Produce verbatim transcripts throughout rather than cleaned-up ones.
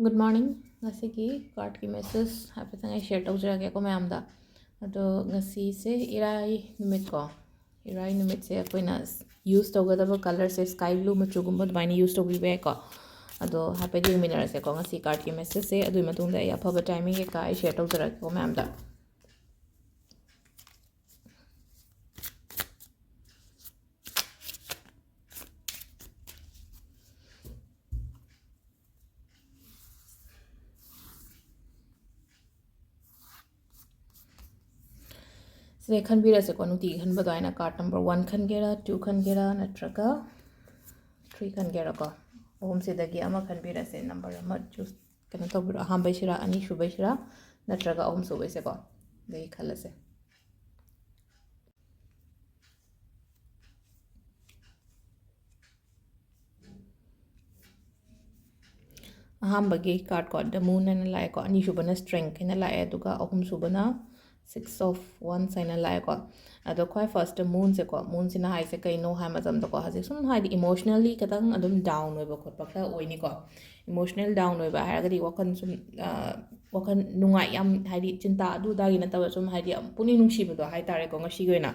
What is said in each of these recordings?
Good morning. ꯉꯁꯤꯒꯤ cardꯀꯤ message ꯍꯥꯏꯐꯦꯠꯇꯪ ꯑꯩ share ꯇꯧꯖꯔꯛꯀꯦꯀꯣ ꯃꯌꯥꯝꯗ꯫ ꯑꯗꯣ ꯉꯁꯤꯁꯦ ꯏꯔꯥꯏ ꯅꯨꯃꯤꯠꯀꯣ, ꯏꯔꯥꯏ ꯅꯨꯃꯤꯠꯁꯦ ꯑꯩꯈꯣꯏꯅ use ꯇꯧꯒꯗꯕ colourꯁꯦ sky blue ꯃꯆꯨꯒꯨꯝꯕ ꯑꯗꯨꯃꯥꯏꯅ use ꯇꯧꯕꯤꯕ ꯌꯥꯏꯀꯣ꯫ ꯑꯗꯣ ꯍꯥꯏꯐꯦꯠ ꯌꯦꯡꯃꯤꯟꯅꯔꯁꯦꯀꯣ ꯉꯁꯤ cardꯀꯤ messageꯁꯦ꯫ ꯑꯗꯨꯒꯤ ꯃꯇꯨꯡꯗ ꯑꯩ ꯑꯐꯕ timing ꯀꯩꯀꯥ ꯑꯩ share ꯇꯧꯖꯔꯛꯀꯦꯀꯣ ꯃꯌꯥꯝꯗ꯫ ꯁꯤꯗ ꯈꯟꯕꯤꯔꯁꯦꯀꯣ, ꯅꯨꯡꯇꯤꯒꯤ ꯈꯟꯕ ꯑꯗꯨꯃꯥꯏꯅ card number one ꯈꯟꯒꯦꯔꯥ, two ꯈꯟꯒꯦꯔꯥ, ꯅꯠꯇ꯭ꯔꯒ three ꯈꯟꯒꯦꯔꯥꯀꯣ꯫ ꯑꯍꯨꯝꯁꯤꯗꯒꯤ ꯑꯃ ꯈꯟꯕꯤꯔꯁꯦ, number ꯑꯃ choose, ꯀꯩꯅꯣ ꯇꯧꯕꯤꯔꯣ, ꯑꯍꯥꯟꯕꯩꯁꯤꯔꯥ, ꯑꯅꯤꯁꯨꯕꯩꯁꯤꯔꯥ, ꯅꯠꯇ꯭ꯔꯒ ꯑꯍꯨꯝꯁꯨꯕꯩꯁꯦꯀꯣ, ꯑꯗꯒꯤ ꯈꯜꯂꯁꯦ꯫ ꯑꯍꯥꯟꯕꯒꯤ cardꯀꯣ, The Moon ꯍꯥꯏꯅ ꯂꯥꯛꯑꯦꯀꯣ, ꯑꯅꯤꯁꯨꯕꯅ Strength ꯍꯥꯏꯅ ꯂꯥꯛꯑꯦ, ꯑꯗꯨꯒ ꯑꯍꯨꯝꯁꯨꯕꯅ Six of Wands ꯍꯥꯏꯅ ꯂꯥꯛꯑꯦꯀꯣ꯫ ꯑꯗꯣ ꯈ꯭ꯋꯥꯏ firstꯇ Moonꯁꯦꯀꯣ, Moonꯁꯤꯅ ꯍꯥꯏꯁꯦ ꯀꯩꯅꯣ ꯍꯥꯏ ꯃꯇꯝꯗꯀꯣ, ꯍꯧꯖꯤꯛ ꯁꯨꯝ ꯍꯥꯏꯗꯤ emotionally ꯈꯤꯇꯪ ꯑꯗꯨꯝ down ꯑꯣꯏꯕ ꯈꯣꯠꯄ ꯈꯔ ꯑꯣꯏꯅꯤꯀꯣ꯫ Emotional down ꯑꯣꯏꯕ ꯍꯥꯏꯔꯒꯗꯤ ꯋꯥꯈꯜ ꯁꯨꯝ, ꯑ, ꯋꯥꯈꯜ ꯅꯨꯡꯉꯥꯏ ꯌꯥꯝ, ꯍꯥꯏꯗꯤ ꯆꯤꯟꯇꯥ ꯑꯗꯨ ꯑꯗꯥꯒꯤ ꯅꯠꯇꯕ, ꯁꯨꯝ ꯍꯥꯏꯗꯤ ꯌꯥꯝ ꯄꯨꯛꯅꯤꯡ ꯅꯨꯡꯁꯤꯕꯗꯣ ꯍꯥꯏ ꯇꯥꯔꯦꯀꯣ, ꯉꯁꯤꯒꯤ ꯑꯣꯏꯅ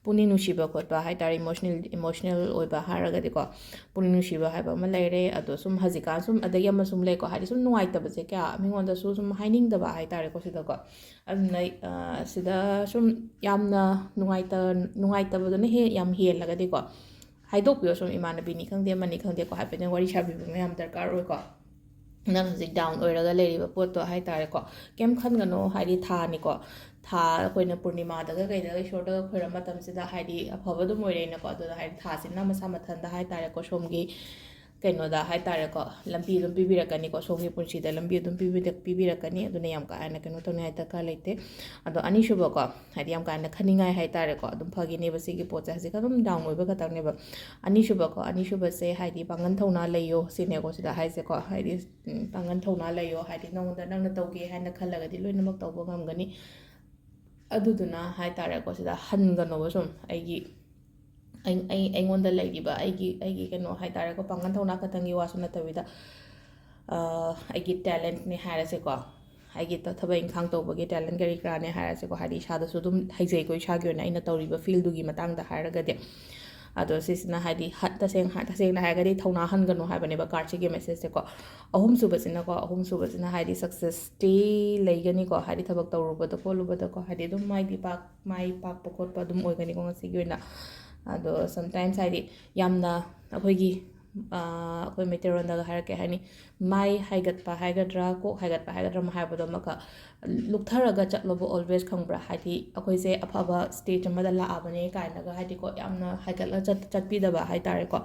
ꯄꯨꯛꯅꯤꯡ ꯅꯨꯡꯁꯤꯕ ꯈꯣꯠꯄ ꯍꯥꯏ ꯇꯥꯔꯦ, emotional, emotional ꯑꯣꯏꯕ ꯍꯥꯏꯔꯒꯗꯤꯀꯣ, ꯄꯨꯛꯅꯤꯡ ꯅꯨꯡꯁꯤꯕ ꯍꯥꯏꯕ ꯑꯃ ꯂꯩꯔꯦ꯫ ꯑꯗꯣ ꯁꯨꯝ ꯍꯧꯖꯤꯛꯀꯥꯟ ꯁꯨꯝ ꯑꯗꯒꯤ ꯑꯃ ꯁꯨꯝ ꯂꯩꯀꯣ, ꯍꯥꯏꯗꯤ ꯁꯨꯝ ꯅꯨꯡꯉꯥꯏꯇꯕꯁꯦ ꯀꯌꯥ ꯃꯤꯉꯣꯟꯗꯁꯨ ꯁꯨꯝ ꯍꯥꯏꯅꯤꯡꯗꯕ ꯍꯥꯏ ꯇꯥꯔꯦꯀꯣ ꯁꯤꯗꯀꯣ꯫ ꯑꯗꯨꯅ, ꯑ, ꯁꯤꯗ ꯁꯨꯝ ꯌꯥꯝꯅ ꯅꯨꯡꯉꯥꯏꯇ-, ꯅꯨꯡꯉꯥꯏꯇꯕꯗꯨꯅ ꯍꯦ-, ꯌꯥꯝ ꯍꯦꯜꯂꯒꯗꯤꯀꯣ, ꯍꯥꯏꯗꯣꯛꯄꯤꯌꯣ꯫ ꯁꯨꯝ ꯏꯃꯥꯟꯅꯕꯤꯅꯤ ꯈꯪꯗꯦ, ꯑꯃꯅꯤ ꯈꯪꯗꯦꯀꯣ, ꯍꯥꯏꯐꯦꯠꯇꯪ ꯋꯥꯔꯤ ꯁꯥꯕꯤꯕ ꯑꯃ ꯌꯥꯝ ꯗꯔꯀꯥꯔ ꯑꯣꯏꯀꯣ꯫ ꯅꯪ ꯍꯧꯖꯤꯛ down ꯑꯣꯏꯔꯒ ꯂꯩꯔꯤꯕ ꯄꯣꯠꯇꯣ ꯍꯥꯏ ꯇꯥꯔꯦꯀꯣ, ꯀꯩꯝ ꯈꯟꯒꯅꯣ, ꯍꯥꯏꯗꯤ ꯊꯥꯅꯤꯀꯣ, ꯊꯥ ꯑꯩꯈꯣꯏꯅ ꯄꯨꯔꯅꯤꯃꯥꯗꯒ ꯀꯩꯗꯒ ꯏꯁꯣꯔꯗꯒ ꯈꯣꯏꯔꯝꯕ ꯃꯇꯝꯁꯤꯗ ꯍꯥꯏꯗꯤ ꯑꯐꯕ ꯑꯗꯨꯝ ꯑꯣꯏꯔꯦꯅꯀꯣ꯫ ꯑꯗꯨꯗ ꯍꯥꯏꯗꯤ ꯊꯥꯁꯤꯅ ꯃꯁꯥ ꯃꯊꯟꯇ ꯍꯥꯏ ꯇꯥꯔꯦꯀꯣ, ꯁꯣꯝꯒꯤ ꯀꯩꯅꯣꯗ ꯍꯥꯏ ꯇꯥꯔꯦꯀꯣ, ꯂꯝꯕꯤ ꯑꯗꯨꯝ ꯄꯤꯕꯤꯔꯛꯀꯅꯤꯀꯣ, ꯁꯣꯝꯒꯤ ꯄꯨꯟꯁꯤꯗ ꯂꯝꯕꯤ ꯑꯗꯨꯝ ꯄꯤꯕꯤꯗ-, ꯄꯤꯕꯤꯔꯛꯀꯅꯤ꯫ ꯑꯗꯨꯅ ꯌꯥꯝ ꯀꯥ ꯍꯦꯟꯅ ꯀꯩꯅꯣ ꯇꯧꯅꯤꯡꯉꯥꯏ ꯗꯔꯀꯥꯔ ꯂꯩꯇꯦ꯫ ꯑꯗꯣ ꯑꯅꯤꯁꯨꯕꯀꯣ, ꯍꯥꯏꯗꯤ ꯌꯥꯝ ꯀꯥ ꯍꯦꯟꯅ ꯈꯟꯅꯤꯡꯉꯥꯏ ꯍꯥꯏ ꯇꯥꯔꯦꯀꯣ, ꯑꯗꯨꯝ ꯐꯈꯤꯅꯦꯕ ꯁꯤꯒꯤ ꯄꯣꯠꯁꯦ, ꯍꯧꯖꯤꯛ ꯑꯗꯨꯝ down ꯑꯣꯏꯕ ꯈꯛꯇꯪꯅꯦꯕ꯫ ꯑꯅꯤꯁꯨꯕꯀꯣ, ꯑꯅꯤꯁꯨꯕꯁꯦ ꯍꯥꯏꯗꯤ ꯄꯥꯡꯒꯜ ꯊꯧꯅꯥ ꯂꯩꯌꯣ ꯁꯤꯅꯦꯀꯣ ꯁꯤꯗ ꯍꯥꯏꯁꯦꯀꯣ, ꯍꯥꯏꯗꯤ, ꯎꯝ, ꯄꯥꯡꯒꯜ ꯊꯧꯅꯥ ꯂꯩꯌꯣ, ꯍꯥꯏꯗꯤ ꯅꯉꯣꯟꯗ ꯅꯪꯅ ꯇꯧꯒꯦ ꯍꯥꯏꯅ ꯈꯜꯂꯒꯗꯤ ꯂꯣꯏꯅꯃꯛ ꯇꯧꯕ ꯉꯝꯒꯅꯤ꯫ ꯑꯗꯨꯗꯨꯅ ꯍꯥꯏ ꯇꯥꯔꯦꯀꯣ, ꯁꯤꯗ ꯍꯟꯒꯅꯣꯕ ꯁꯨꯝ ꯑꯩꯒꯤ, ꯑꯩ-, ꯑꯩ-, ꯑꯩꯉꯣꯟꯗ ꯂꯩꯔꯤꯕ ꯑꯩꯒꯤ, ꯑꯩꯒꯤ ꯀꯩꯅꯣ ꯍꯥꯏ ꯇꯥꯔꯦꯀꯣ, ꯄꯥꯡꯒꯜ ꯊꯧꯅꯥ ꯈꯛꯇꯪꯒꯤ ꯋꯥꯁꯨ ꯅꯠꯇꯕꯤꯗ, ꯑꯩꯒꯤ ꯇꯦꯂꯦꯟꯠꯅꯦ ꯍꯥꯏꯔꯁꯦꯀꯣ, ꯑꯩꯒꯤ ꯊꯕꯛ ꯏꯪꯈꯥꯡ ꯇꯧꯕꯒꯤ ꯇꯦꯂꯦꯟꯠ ꯀꯔꯤ ꯀꯔꯥꯅꯦ ꯍꯥꯏꯔꯁꯦꯀꯣ, ꯍꯥꯏꯗꯤ ꯏꯁꯥꯗꯁꯨ ꯑꯗꯨꯝ ꯍꯩꯖꯩꯀꯣ, ꯏꯁꯥꯒꯤ ꯑꯣꯏꯅ ꯑꯩꯅ ꯇꯧꯔꯤꯕ ꯐꯤꯜꯗꯨꯒꯤ ꯃꯇꯥꯡꯗ ꯍꯥꯏꯔꯒꯗꯤ꯫ ꯑꯗꯣ ꯁꯤꯁꯤꯅ ꯍꯥꯏꯗꯤ ꯍ-, ꯇꯁꯦꯡ-, ꯇꯁꯦꯡꯅ ꯍꯥꯏꯔꯒꯗꯤ ꯊꯧꯅꯥ ꯍꯟꯒꯅꯨ ꯍꯥꯏꯕꯅꯦꯕ ꯀꯥꯔꯠꯁꯤꯒꯤ ꯃꯦꯁꯦꯖꯁꯦꯀꯣ꯫ ꯑꯍꯨꯝꯁꯨꯕꯁꯤꯅꯀꯣ, ꯑꯍꯨꯝꯁꯨꯕꯁꯤꯅ ꯍꯥꯏꯗꯤ ꯁꯛꯁꯦꯁꯇꯤ ꯂꯩꯒꯅꯤꯀꯣ, ꯍꯥꯏꯗꯤ ꯊꯕꯛ ꯇꯧꯔꯨꯕꯗ ꯈꯣꯠꯂꯨꯕꯗꯀꯣ, ꯍꯥꯏꯗꯤ ꯑꯗꯨꯝ ꯃꯥꯏꯗꯤ ꯄꯥꯛ-, ꯃꯥꯏ ꯄꯥꯛꯄ ꯈꯣꯠꯄ ꯑꯗꯨꯝ ꯑꯣꯏꯒꯅꯤꯀꯣ ꯉꯁꯤꯒꯤ ꯑꯣꯏꯅ꯫ ꯑꯗꯣ sometimes ꯍꯥꯏꯗꯤ ꯌꯥꯝꯅ ꯑꯩꯈꯣꯏꯒꯤ, ꯑꯩꯈꯣꯏ ꯃꯩꯇꯩꯔꯣꯟꯗꯒ ꯍꯥꯏꯔꯛꯀꯦ ꯍꯥꯏꯅꯤ, ꯃꯥꯏ ꯍꯥꯏꯒꯠꯄ ꯍꯥꯏꯒꯗ꯭ꯔꯥ, ꯀꯣꯛ ꯍꯥꯏꯒꯠꯄ ꯍꯥꯏꯒꯗ꯭ꯔꯥ ꯑꯃ ꯍꯥꯏꯕꯗꯣ ꯑꯃꯈꯛ ꯂꯨꯞꯊꯔꯒ ꯆꯠꯂꯣꯕ always, ꯈꯪꯕ꯭ꯔꯥ? ꯍꯥꯏꯗꯤ ꯑꯩꯈꯣꯏꯁꯦ ꯑꯐꯕ stage ꯑꯃꯗ ꯂꯥꯛꯑꯕꯅꯦ ꯀꯥꯏꯅꯒ ꯍꯥꯏꯗꯤꯀꯣ, ꯌꯥꯝꯅ ꯍꯥꯏꯒꯠꯂ ꯆꯠ-, ꯆꯠꯄꯤꯗꯕ ꯍꯥꯏ ꯇꯥꯔꯦꯀꯣ꯫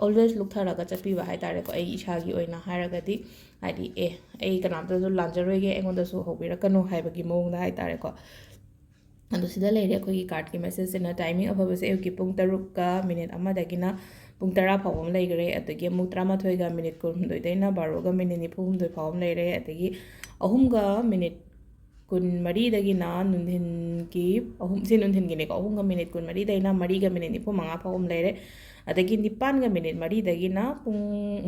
Always ꯂꯨꯞꯊꯔꯒ ꯆꯠꯄꯤꯕ ꯍꯥꯏ ꯇꯥꯔꯦꯀꯣ꯫ ꯑꯩ ꯏꯁꯥꯒꯤ ꯑꯣꯏꯅ ꯍꯥꯏꯔꯒꯗꯤ ꯍꯥꯏꯗꯤ ꯑꯦ, ꯑꯩ ꯀꯅꯥꯝꯇꯁꯨ ꯂꯥꯟꯖꯔꯣꯏꯒꯦ, ꯑꯩꯉꯣꯟꯗꯁꯨ ꯍꯧꯕꯤꯔꯛꯀꯅꯨ ꯍꯥꯏꯕꯒꯤ ꯃꯑꯣꯡꯗ ꯍꯥꯏ ꯇꯥꯔꯦꯀꯣ꯫ ꯑꯗꯣ ꯁꯤꯗ ꯂꯩꯔꯦ ꯑꯩꯈꯣꯏꯒꯤ ꯀꯥꯔꯠꯀꯤ ꯃꯦꯁꯦꯖꯁꯤꯅ꯫ ꯇꯥꯏꯃꯤꯡ ꯑꯐꯕꯁꯦ ꯑꯌꯨꯛꯀꯤ ꯄꯨꯡ ꯇꯔꯨꯛꯀ ꯃꯤꯅꯤꯠ ꯑꯃꯗꯒꯤꯅ ꯄꯨꯡ ꯇꯔꯥ ꯐꯥꯎꯕ ꯑꯃ ꯂꯩꯈ꯭ꯔꯦ꯫ ꯑꯗꯒꯤ ꯑꯃꯨꯛ ꯇꯔꯥꯃꯥꯊꯣꯏꯒ ꯃꯤꯅꯤꯠ ꯀꯨꯟꯍꯨꯝꯗꯣꯏꯗꯩꯅ ꯕꯥꯔꯣꯒ ꯃꯤꯅꯤꯠ ꯅꯤꯐꯨ ꯍꯨꯝꯗꯣꯏ ꯐꯥꯎꯕ ꯑꯃ ꯂꯩꯔꯦ꯫ ꯑꯗꯒꯤ ꯑꯍꯨꯝꯒ ꯃꯤꯅꯤꯠ ꯀꯨꯟꯃꯔꯤꯗꯒꯤꯅ ꯅꯨꯡꯊꯤꯟꯒꯤ ꯑꯍꯨꯝ, ꯁꯤ ꯅꯨꯡꯊꯤꯟꯒꯤꯅꯦꯀꯣ, ꯑꯍꯨꯝꯒ ꯃꯤꯅꯤꯠ ꯀꯨꯟꯃꯔꯤꯗꯩꯅ ꯃꯔꯤꯒ ꯃꯤꯅꯤꯠ ꯅꯤꯐꯨ ꯃꯉꯥ ꯐꯥꯎꯕ ꯑꯃ ꯂꯩꯔꯦ꯫ ꯑꯗꯒꯤ ꯅꯤꯄꯥꯟꯒ ꯃꯤꯅꯤꯠ ꯃꯔꯤꯗꯒꯤꯅ ꯄꯨꯡ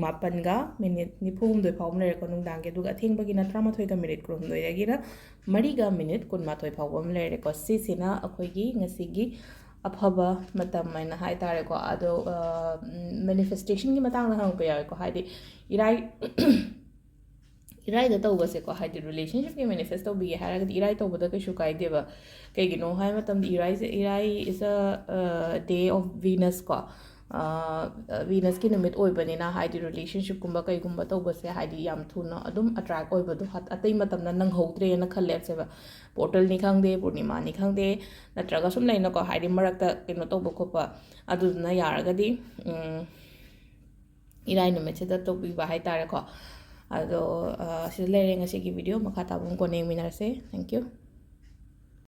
ꯃꯥꯄꯟꯒ ꯃꯤꯅꯤꯠ ꯅꯤꯐꯨ ꯍꯨꯝꯗꯣꯏ ꯐꯥꯎꯕ ꯑꯃ ꯂꯩꯔꯦꯀꯣ ꯅꯨꯡꯗꯥꯡꯒꯤ꯫ ꯑꯗꯨꯒ ꯑꯊꯦꯡꯕꯒꯤꯅ ꯇꯔꯥꯃꯥꯊꯣꯏꯒ ꯃꯤꯅꯤꯠ ꯀꯨꯟꯍꯨꯝꯗꯣꯏꯗꯒꯤꯅ ꯃꯔꯤꯒ ꯃꯤꯅꯤꯠ ꯀꯨꯟꯃꯥꯊꯣꯏ ꯐꯥꯎꯕ ꯑꯃ ꯂꯩꯔꯦꯀꯣ꯫ ꯁꯤꯁꯤꯅ ꯑꯩꯈꯣꯏꯒꯤ ꯉꯁꯤꯒꯤ ꯑꯐꯕ ꯃꯇꯝ ꯍꯥꯏꯅ ꯍꯥꯏ ꯇꯥꯔꯦꯀꯣ꯫ ꯑꯗꯣ, ꯑ, ꯎꯝ, ꯃꯦꯅꯤꯐꯦꯁꯇꯦꯁꯟꯒꯤ ꯃꯇꯥꯡꯗ ꯍꯪꯉꯛꯄ ꯌꯥꯎꯋꯦꯀꯣ꯫ ꯍꯥꯏꯗꯤ ꯏꯔꯥꯏ, ꯏꯔꯥꯏꯗ ꯇꯧꯕꯁꯦꯀꯣ, ꯍꯥꯏꯗꯤ ꯔꯤꯂꯦꯁꯟꯁꯤꯞꯀꯤ ꯃꯦꯅꯤꯐꯦꯁ ꯇꯧꯕꯤꯒꯦ ꯍꯥꯏꯔꯒꯗꯤ ꯏꯔꯥꯏ ꯇꯧꯕꯗ ꯀꯩꯁꯨ ꯀꯥꯏꯗꯦꯕ꯫ ꯀꯩꯒꯤꯅꯣ ꯍꯥꯏꯕ ꯃꯇꯝꯗ ꯏꯔꯥꯏꯁꯦ, ꯏꯔꯥꯏ is a, uh, day of Venus ꯀꯣ꯫ ꯑ, ꯚꯤꯅꯁꯀꯤ ꯅꯨꯃꯤꯠ ꯑꯣꯏꯕꯅꯤꯅ ꯍꯥꯏꯗꯤ ꯔꯤꯂꯦꯁꯟꯁꯤꯞꯀꯨꯝꯕ ꯀꯩꯒꯨꯝꯕ ꯇꯧꯕꯁꯦ ꯍꯥꯏꯗꯤ ꯌꯥꯝ ꯊꯨꯅ ꯑꯗꯨꯝ ꯑꯦꯇ꯭ꯔꯦꯛ ꯑꯣꯏꯕꯗꯣ ꯍꯠ-, ꯑꯇꯩ ꯃꯇꯝꯗ ꯅꯪꯍꯧꯗ꯭ꯔꯦꯅ ꯈꯜꯂꯦꯕꯁꯦꯕ꯫ ꯄꯣꯔꯇꯦꯜꯅꯤ ꯈꯪꯗꯦ, ꯄꯨꯔꯅꯤꯃꯥꯅꯤ ꯈꯪꯗꯦ, ꯅꯠꯇ꯭ꯔꯒ ꯁꯨꯝ ꯂꯩꯅꯀꯣ, ꯍꯥꯏꯗꯤ ꯃꯔꯛꯇ ꯀꯩꯅꯣ ꯇꯧꯕ ꯈꯣꯠꯄ, ꯑꯗꯨꯗꯨꯅ ꯌꯥꯔꯒꯗꯤ, ꯎꯝ, ꯏꯔꯥꯏ ꯅꯨꯃꯤꯠꯁꯤꯗ ꯇꯧꯕꯤꯕ ꯍꯥꯏ ꯇꯥꯔꯦꯀꯣ꯫ ꯑꯗꯣ, ꯑ, ꯁꯤꯗ ꯂꯩꯔꯦ ꯉꯁꯤꯒꯤ ꯚꯤꯗꯤꯑꯣ꯫ ꯃꯈꯥ ꯇꯥꯕ ꯑꯃꯨꯛ ꯀꯣꯟꯅ ꯌꯦꯡꯃꯤꯟꯅꯔꯁꯦ꯫ Thank you꯫